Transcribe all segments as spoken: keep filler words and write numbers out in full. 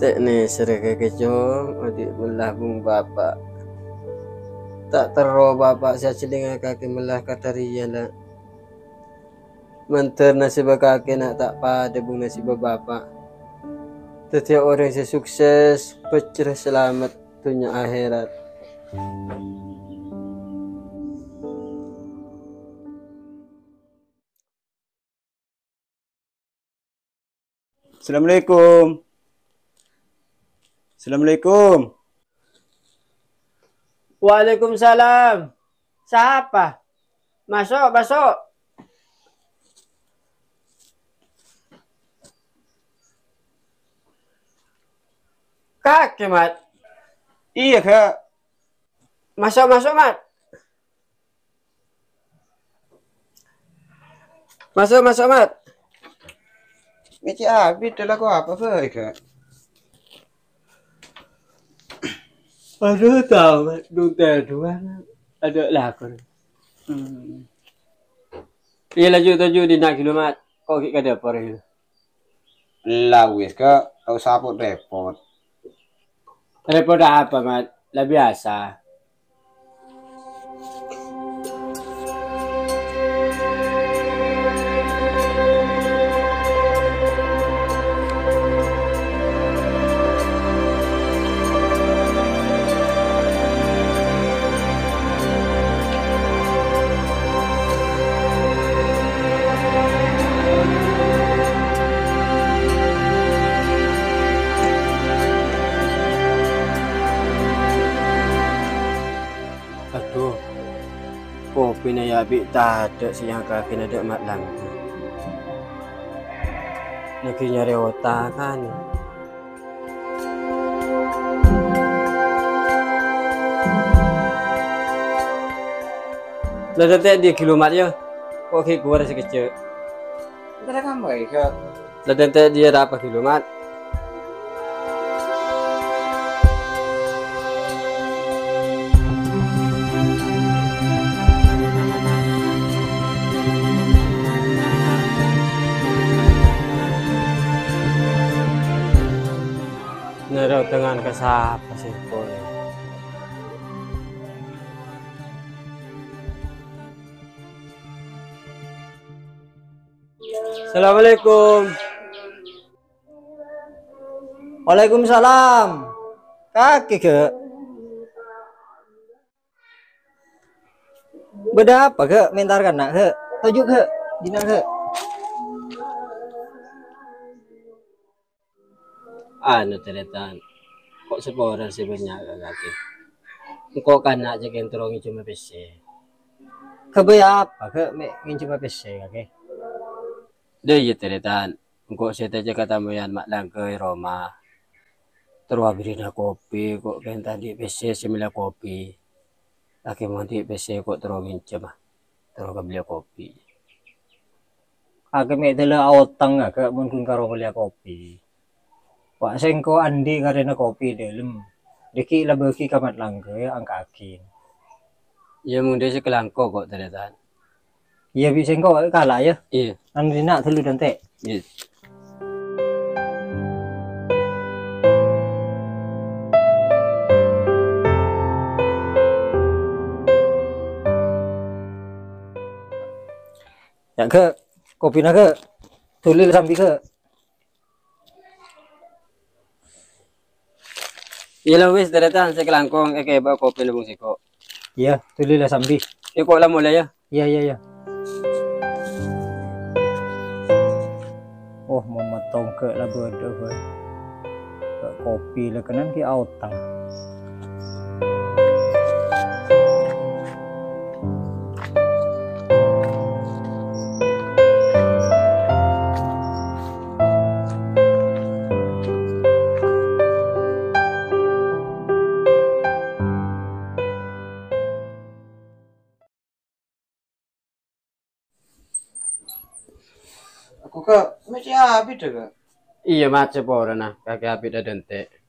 Ta' nèsèra kakè, Cong, odi' mella bhung bapa'. Ta' terro bapa' sè ajhâlingngaghi kakè mella kadhâriyâ, la. Mandhâr nasibbhâ kakè, na', ta' padâ bhung nasibbhâ bapa'. Dhâddhiyâ orèng sè sukses, pècèr salamet dhunnya akhèrat. Assalamualaikum. Assalamualaikum. Waalaikumsalam. Sapa? Maso', maso'. Kakè, Mat. Iyâ, Kak. Maso', maso', Mat. Maso', maso', Mat. Mè' cè' abit, lako apa bhâi, Kak? Adu, tao, Mat. Dungtè duwân. Adu, lako. Hmm. Iyâ, laju toju' dinna' ghâllu, Mat. Ko' ghi' ka dâpor, ghâllu. La wis, Kak, ta' osa repot-repot. Repot apa, Mat? La biyasa. Adu, kopina yâ bi' tadâ' sè èyangka'aghi dâ' Mat Langghi. Laghi nyarè otangan. La dântè' diyâ ghâllu, Mat, yâ. Ko' ghi' ghâbây sakejjhâ'. Entar ka kamma, Kak? La dântè' diyâ rapa ghâllu, Mat. Nèro dengan ka sapa sèngko'? Assalamualaikum. Waalaikumsalam. Kakè, Kak. Bâdâ apa, Kak? Mè' entar kanna', Kak. Toju', Kak. Dinna', Kak. Anu, tarètan. Ko' saporana sè bânnya', Kak, kakè? Engko' kanna' jhâ' kèng terro ngènjhâma pèssè. Ghâbây apa, Kak, mè' ngènjhâma pèssè, kakè? Dâ' iyâ, tarètan. Engko' sè tèjhâ katamèyan Mat Langghi è roma. Terro abherri'na kopi, ko' kèng ta' andi' pèssè sè mellè kopi. Kakè mon andi' pèssè ko' terro ngènjhâma, terro kabelliyâ kopi. Kakè mè' dâlâ aotang, Kak, mon ghun karo mellèya kopi. Wa' sèngko' andi' karèna kopi dâlem. Dâgghi' la bâgi ka Mat Langghi, angka'aghi. Iyâ, mon dâ' sè kalangkong ko', tarètan. Iyâ, bi' sèngko' kala, yâ. Iyâ. Anu dinna' ghâllu dântè'. Iyâ. Yâ, Kak. Kopina, Kak. Dhuli la sambi, Kak. Iyâ la wis, tarètan, sè kalangkong èkèbâ kopi lambung sèngko'. Iyâ, dhuli la sambi. Iyâ, ko' la molè, yâ. Iyâ, iyâ, iyâ. Oh, mon matongghâ' la bâdâ, bâi. Kopi la kennèng ghi' aotang. Aku, Kak, mè' cè' abit, Kak? Iyâ, Mat, saporana, kakè abit dântè'.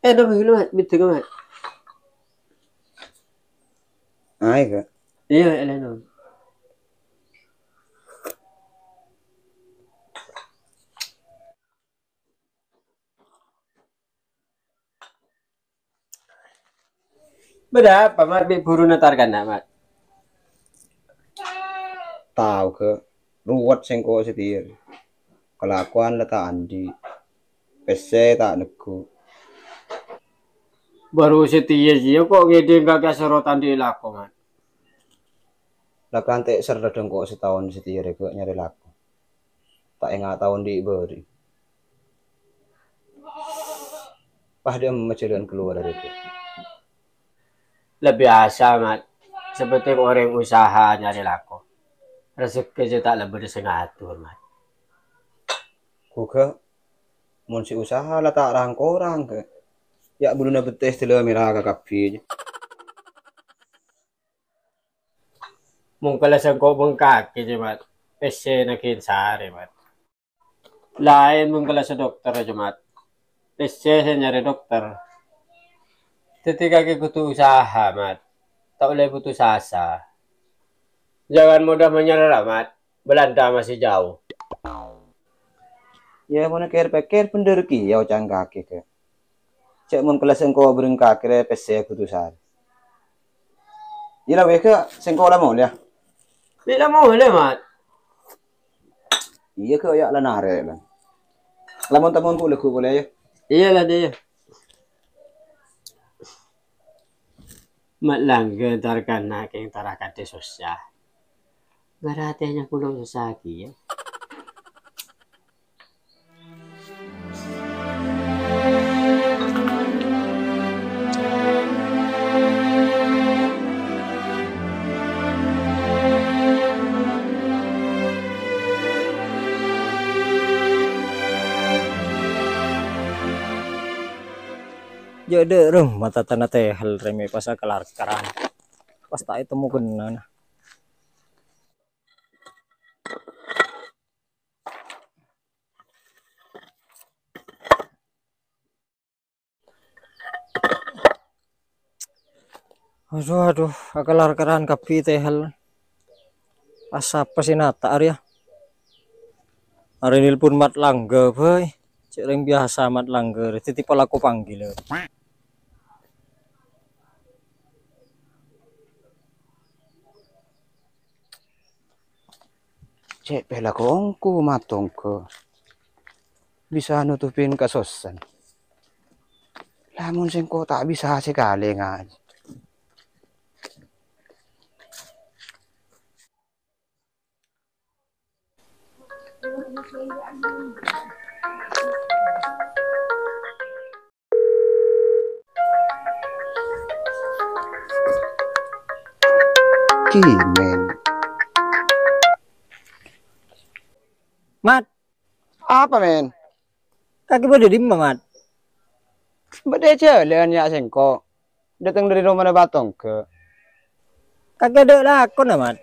Eh, no, no, Mat, mèddhâ, Mat. Ayo, Kak. Iyâ, èlèno. Bâdâ apa, Mat? Bi' buru nèntar kana', Mat? Tao, Kak. Ruwet sèngko' satèya. Kalakowan la ta' andi'. Pèssè ta' neggu'. Buru satèya jiyâ ko' ngèdhing kakè soro ta' andi' lako, Mat. La kan ta' serrè dâ' engko' sataon satèya rè, Kak, nyarè lako. Ta' enga' taon dhi' bâri'. Pas dâ' emma jhâlân kalowar arèya. La biyasa, Mat. Sè pentèng orèng usaha nyarè lako. Rejekkè jiyâ ta' la bâdâ sè ngator, Mat. Ghughâ, mon sè usaha la ta' rang-korang, Kak. Ya' buluna bettè sadhâjâ mèra kakabbhi. Mongkala sèngko' bengkakè jiyâ, Mat. Pèssèna ghi' sarè, Mat. Laèn mongkala sè dokter jiyâ, Mat. Pèssè sè nyarè dokter. Dhâddhi kakè kodhu usaha, Mat. Ta' ollè putus asa. Jangan mudah menyerah, Mat. Belanda masih jauh. Ya, mon kèr-pèkkèr bhendher kèya oca'na kakè, Kak. Cè' mon kala sèngko' bâreng kakè rè pèssè kodhu sarè. Iyâ la, wèh, Kak, sèngko' la molè, yâ. Bi' la molè, Mat. Iyâ, Kak, ya' la narè', la. Lamon-tamon bu' lagghu' polè, yâ. Iyâ la, dâ', yâ. Mat langgâ entar kana' kèng tara kadhi sossa. Bârâtè nyang pulo sossa kèya. Jhâ' dâ' remma tatana tèhel rè mè' pas akalar-karan. Pas ta' ètemmo ghenna. Adu, adu, akalar-karan kabbhi tèhel. Pas sapa sè nata' arèya? Arè nelpon Mat Langgâ bhâi. Cè' rèng biyasa Mat Langgâ rè dhâddhi palako panggilan. Cè' pèlako ongghu matongko bisa nutupin kasossana. Lamon sèngko' ta' bisa sakalè ngajhi. Kimen. Mat. Apa, Men? Kakè bâdâ è dimma, Mat? Bâdâ è jhâlân, ya, sèngko'. Dâteng dâri romana Batongga. Kakè adâ' lakona, Mat?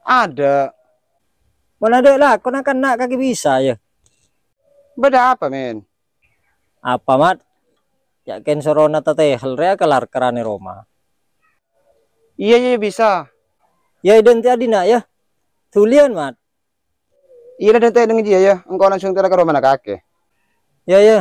Adâ'. Mon adâ' lakona, kanna' kakè bisa, yâ? Bâdâ apa, Men? Apa, Mat? Yakin sorona tatèhel rèya kalar-karan è roma. Iyâ, iyâ, bisa. Yâ, èdântè' è dinna', yâ. Dhuliyân, Mat. Iyâ, la dântè' neng jiyâ, yâ. Engko' langsung tèra ka romana kakè. Yâ, yâ.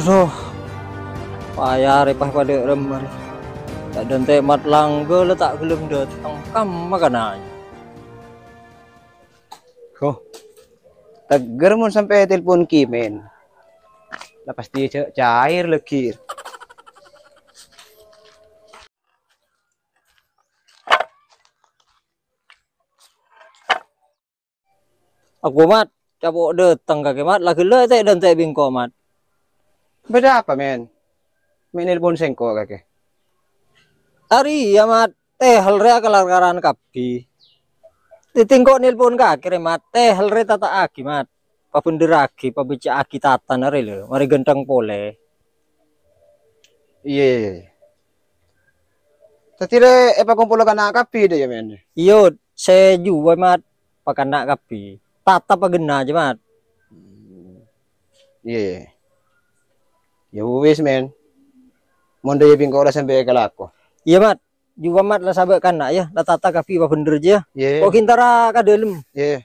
Aduh, payah rè pas padâ remma rè. Ta' dântè' Mat Langgâ la ta' ghellem dâteng, kamma kanna'. Huh, teggher mon sampè' telpon Kimen. La pastè jhâ' cair lèghir. Aku, Mat, capo' dâteng kakè, Mat, la ghellâ' ta' dântè' bi' engko', Mat. Bâdâ apa, Men? Mè' nelpon sèngko' kakè. Arèya, Mat, tèhel rèya kalar-karan kabbhi. Dhâddhi engko' nelpon kakè rè, Mat. Tèhel rè tata'aghi, Mat. Pabhendherraghi, pabecce'aghi tatana rè, lho. Marè ghântheng polè. Iyâ, iyâ, iyâ. Dhâddhi rè èpakompola kana' kabbhi, dhâ, yâ, Men? Iyâ, sè juwâ, Mat. Pakanna' kabbhi. Tata paghenna, jâ, Mat. Hmm. Iyâ, iyâ. Yâ wis, Men. Mon dhâ iyâ bi' engko' la sampè' èkalako. Iyâ, Mat. Juwâ, Mat, la sabâ' kana', yâ. La tata kabbhi pabhendher, jâ, yâ. Iyâ, iyâ. Engko' ghintara ka dâlem. Iyâ, iyâ.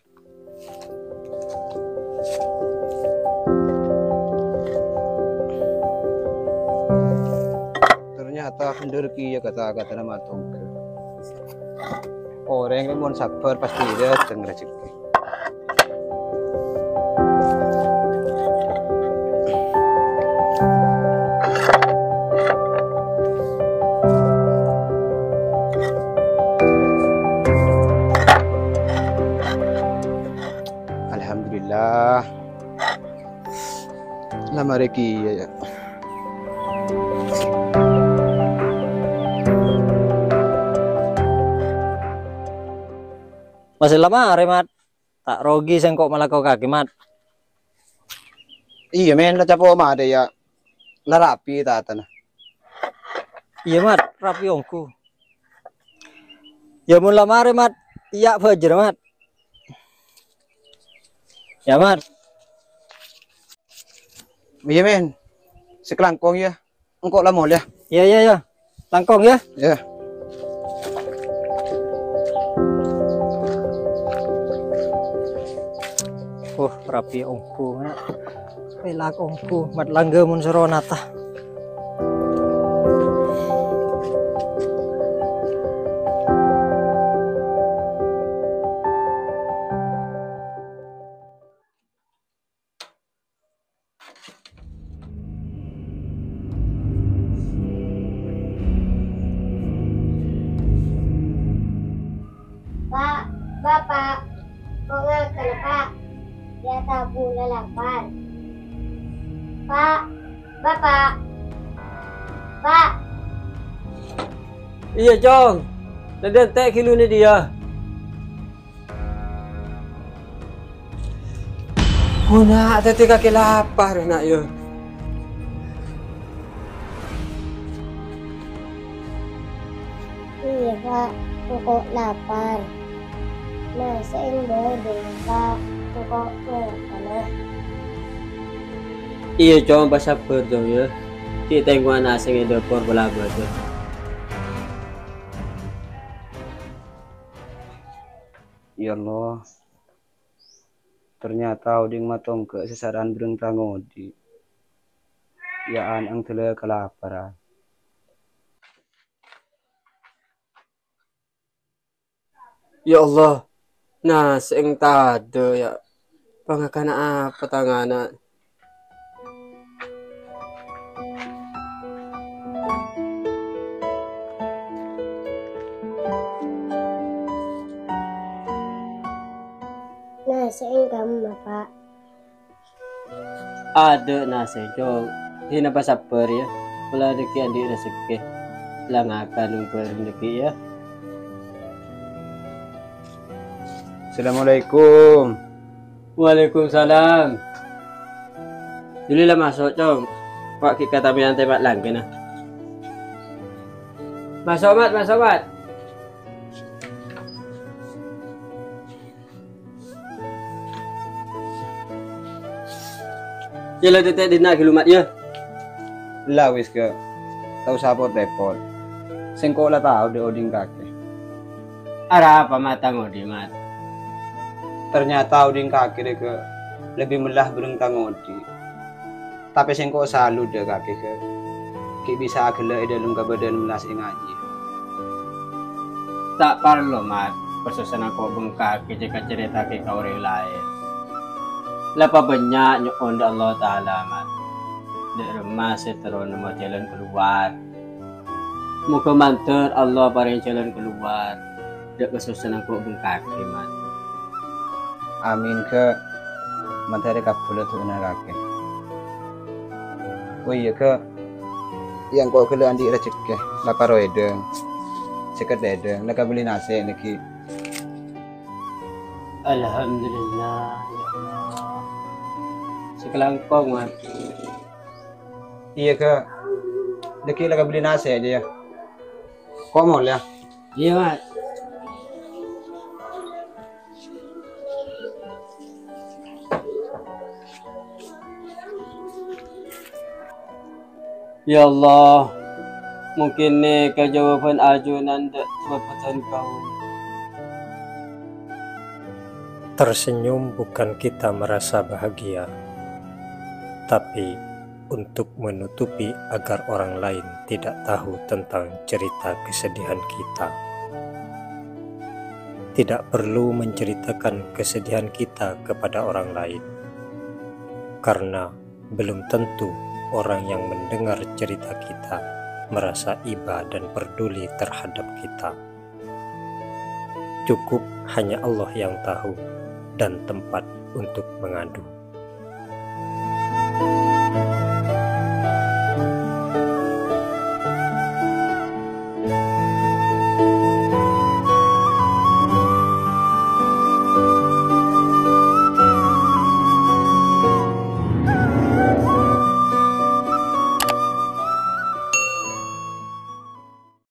Ternyata bhendher kèya kata-katana Mat Ongghâ. Orèng rè mon sabbhâr pastè dâteng rejhekkè. Alhamdulillah. La marè kèya, yâ. Masè la marè, Mat. Ta' rogi sèngko' malakokaghi, Mat. Iyâ, Men, la capo' marè, yâ. La rapi tatana. Iyâ, Mat, rapi ongghu. Yâ, mon la marè, Mat, iyâ bhâjâr, Mat. Yâ, Mat. Iyâ, Men. Sakalangkong, yâ. Engko' la molèya. Iyâ, iyâ, iyâ. Langkong, yâ. Iyâ. Uh, rapi ongghu, Mat. Pèlak ongghu, Mat, langgâ mon soro nata. Pa', Bapa', ko' ngakana, Pa'. Iyâ, tabu la lapar. Pa', Bapa'. Pa'. Iyâ, Cong. Tadâ' ente' ghi' lu è dâ' iyâ. Oh, Na', dhâddhi kakè lapar, Na', yâ. Iyâ, Pa', engko' lapar. Nasè'èng bâdâ, Pa', engko' ngakana. Iyâ, Cong, pasabbhâr, Cong, yâ. Ghi' tèngowa nasè'èng è dâpor pola bâdâ. Ya Allah, ternyata odhi' matongga' sè sara'an bhârâng tang odhi'. Ya an engdâlâ kalaparan. Ya Allah, nasè'èng tadâ', yâ. Pangakana apa tang ana'? Nasè'èng kamma, Pa'? Adâ' nasè', Cong. Dinah pasabbhâr, yâ. Pola dhâggi' andi' rejekkè. La ngakan bhâreng dhâggi', yâ. Assalamualaikum. Waalaikumsalam. Duli la maso', Cong. Wa' ghi' katamèyan tèma' langghâna. Maso', Mat, maso', Mat. Yâ la, tètè' dinna' ghi' lu, Mat, yâ. La wis, Kè. Ta' osa pot-rèpot. Sèngko' la tao dâ' odhi'na kakè. Arapa, Mat, tang odhi', Mat? Ternyata odhi'na kakè rèya, Kè, lebbi mella bhâreng tang odhi'. Tapè sèngko' salut dâ' kakè, Kè. Ghi' bisa aghellâ' è dâlem kabâdâ'ân mellas è ngajhi. Ta' parlo, Mat, kasossana ko' bengkak jhâ' kacarèta'aghi ka orèng laèn. La pabânnya' nyo'on dâ' Allah Ta'ala, Mat. Dâ' remma sè terro nemmo jhâlân kalowar. Moghâ mandhâr Allah parèng jhâlân kalowar dâ' kasossana ko' bengkak, Mat. Amin, Kè. Mandhâr èkabhulâ du'ana kakè. Oh iyâ, Kè. Yâ engko' ghellâ' andi' rejekkè, la paro èdhâng. Sèket èdhâng, la kabelli nasè' laghi. Alhamdulillah, ya Allah. Sakalangkong, Mat. Iyâ, Ka'. Dhâggi' la kabelli nasè' jâ, yâ. Komol, yâ. Iyâ, Mat. Ya Allah, mungkin nèka jâwâbhân ajunan dâ' bâbâdhân kaulâ. Tersenyum bukan kita merasa bahagia, tapi untuk menutupi agar orang lain tidak tahu tentang cerita kesedihan kita. Tidak perlu menceritakan kesedihan kita kepada orang lain, karena belum tentu orang yang mendengar cerita kita merasa iba dan peduli terhadap kita. Cukup hanya Allah yang tahu dan tempat untuk mengadu.